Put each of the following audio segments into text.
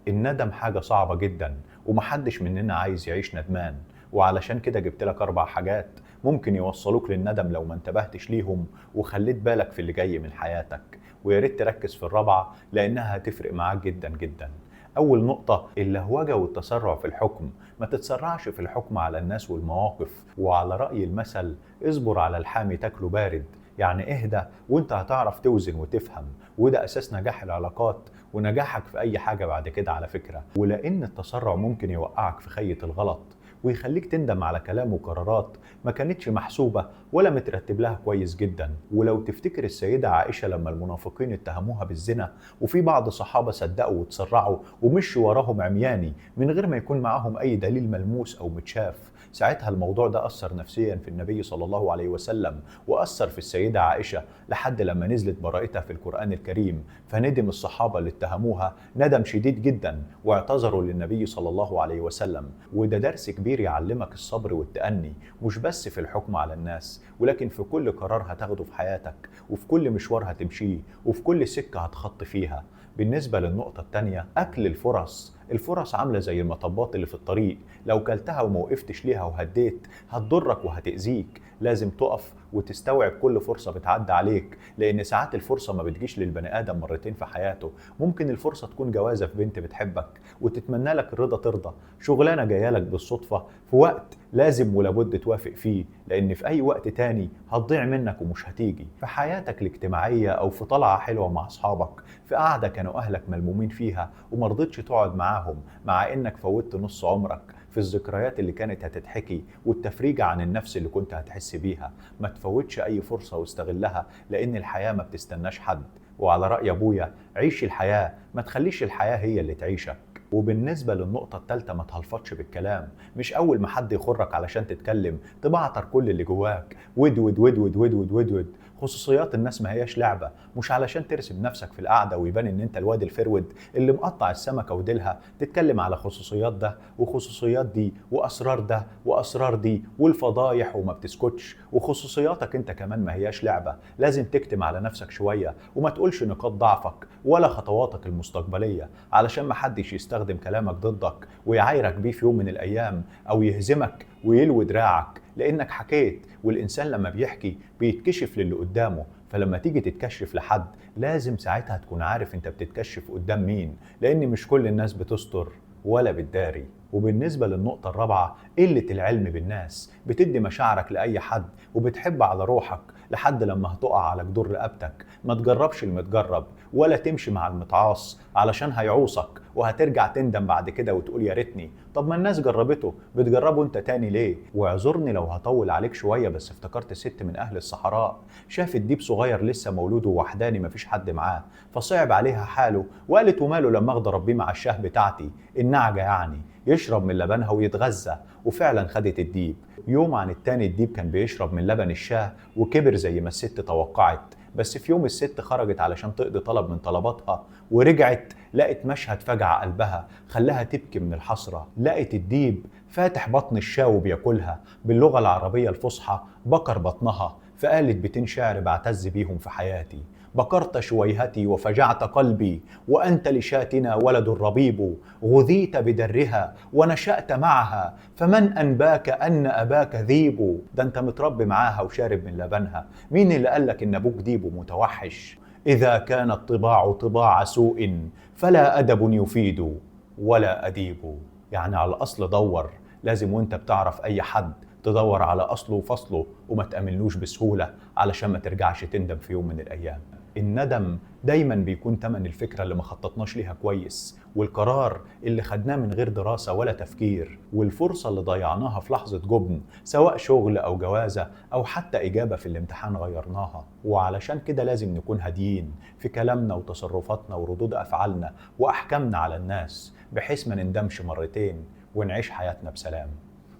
الندم حاجة صعبة جدا، ومحدش مننا عايز يعيش ندمان، وعلشان كده جبت لك 4 حاجات ممكن يوصلوك للندم لو ما انتبهتش ليهم وخليت بالك في اللي جاي من حياتك. ويا ريت تركز في الرابعة لأنها هتفرق معاك جدا جدا. أول نقطة، اللهوجة والتسرع في الحكم. ما تتسرعش في الحكم على الناس والمواقف، وعلى رأي المثل اصبر على الحامي تاكله بارد، يعني اهدى وانت هتعرف توزن وتفهم، وده أساس نجاح العلاقات ونجاحك في أي حاجة بعد كده على فكرة. ولأن التسرع ممكن يوقعك في خية الغلط ويخليك تندم على كلام وقرارات ما كانتش محسوبة ولا مترتب لها كويس جدا. ولو تفتكر السيدة عائشة لما المنافقين اتهموها بالزنا، وفي بعض صحابة صدقوا وتسرعوا ومشوا وراهم عمياني من غير ما يكون معاهم أي دليل ملموس أو متشاف، ساعتها الموضوع ده أثر نفسيا في النبي صلى الله عليه وسلم وأثر في السيدة عائشة لحد لما نزلت براءتها في القرآن الكريم. فندم الصحابة اللي اتهموها ندم شديد جدا واعتذروا للنبي صلى الله عليه وسلم. وده درس كبير يعلمك الصبر والتأني، مش بس في الحكم على الناس، ولكن في كل قرار هتاخده في حياتك، وفي كل مشوار هتمشيه، وفي كل سكة هتخط فيها. بالنسبة للنقطة التانية، أكل الفرص. الفرص عاملة زي المطبات اللي في الطريق، لو كلتها وما وقفتش ليها وهديت هتضرك وهتأذيك. لازم تقف وتستوعب كل فرصة بتعدي عليك، لأن ساعات الفرصة ما بتجيش للبني آدم مرتين في حياته. ممكن الفرصة تكون جوازة في بنت بتحبك وتتمنى لك الرضا ترضى، شغلانة جاية لك بالصدفة في وقت لازم ولابد توافق فيه، لأن في أي وقت تاني هتضيع منك ومش هتيجي. في حياتك الاجتماعية أو في طلعة حلوة مع أصحابك، في قعدة كانوا أهلك ملمومين فيها ومرضتش تقعد معاهم، مع إنك فوتت نص عمرك في الذكريات اللي كانت هتتحكي والتفريج عن النفس اللي كنت هتحس بيها. ما تفوتش أي فرصة واستغلها، لأن الحياة ما بتستناش حد. وعلى رأي أبويا، عيش الحياة، ما تخليش الحياة هي اللي تعيشك. وبالنسبة للنقطة الثالثة، ما تهلفطش بالكلام. مش أول ما حد يخرك علشان تتكلم تبعتر كل اللي جواك ودود ودود ودود ودود. خصوصيات الناس ما هياش لعبة، مش علشان ترسم نفسك في القعدة ويبان ان انت الواد الفرود اللي مقطع السمكة وديلها تتكلم على خصوصيات ده وخصوصيات دي وأسرار ده وأسرار دي والفضايح وما بتسكتش. وخصوصياتك انت كمان ما هياش لعبة، لازم تكتم على نفسك شوية وما تقولش نقاط ضعفك ولا خطواتك المستقبلية، علشان ما حدش يستخدم كلامك ضدك ويعايرك بيه في يوم من الأيام أو يهزمك ويلوي دراعك، لأنك حكيت. والإنسان لما بيحكي بيتكشف للي قدامه، فلما تيجي تتكشف لحد لازم ساعتها تكون عارف انت بتتكشف قدام مين، لأن مش كل الناس بتستر ولا بتداري. وبالنسبة للنقطة الرابعة، قلة العلم بالناس. بتدي مشاعرك لأي حد وبتحب على روحك لحد لما هتقع على جدور رقبتك. ما تجربش المتجرب ولا تمشي مع المتعاص، علشان هيعوصك وهترجع تندم بعد كده وتقول يا ريتني. طب ما الناس جربته، بتجربه انت تاني ليه؟ واعذرني لو هطول عليك شوية، بس افتكرت ست من أهل الصحراء شافت ديب صغير لسه مولود ووحداني مفيش حد معاه، فصعب عليها حاله وقالت وماله لما اخد ربيه مع الشاه بتاعتي النعجة، يعني يشرب من لبنها ويتغذى. وفعلا خدت الديب. يوم عن التاني الديب كان بيشرب من لبن الشاه وكبر زي ما الست توقعت. بس في يوم الست خرجت علشان تقضي طلب من طلباتها ورجعت لقت مشهد فجع قلبها خلاها تبكي من الحسرة. لقت الديب فاتح بطن الشاه وبياكلها، باللغة العربية الفصحى بكر بطنها. فقالت بيتين شعر بعتز بيهم في حياتي: بكرت شويهتي وفجعت قلبي، وأنت لشاتنا ولد ربيب، غذيت بدرها ونشأت معها، فمن أنباك أن أباك ذيب. ده أنت متربي معاها وشارب من لبنها، مين اللي قالك إن أبوك ديب ومتوحش؟ إذا كانت الطباع طباع سوء فلا أدب يفيد ولا أديب. يعني على الأصل دور، لازم وانت بتعرف أي حد تدور على أصله وفصله وما تأمنلوش بسهولة، علشان ما ترجعش تندم في يوم من الأيام. الندم دايما بيكون تمن الفكرة اللي ما خططناش ليها كويس، والقرار اللي خدناه من غير دراسة ولا تفكير، والفرصة اللي ضيعناها في لحظة جبن، سواء شغل أو جوازة أو حتى إجابة في الامتحان غيرناها. وعلشان كده لازم نكون هاديين في كلامنا وتصرفاتنا وردود أفعالنا وأحكامنا على الناس، بحيث ما نندمش مرتين ونعيش حياتنا بسلام.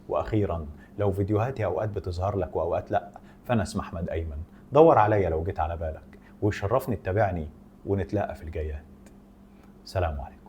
وأخيرا، لو فيديوهاتي أوقات بتظهر لك وأوقات لأ، فأنا اسمي أحمد أيمن، دور عليا لو جيت على بالك، ويشرفني تتابعني، ونتلاقى في الجايات. سلام عليكم.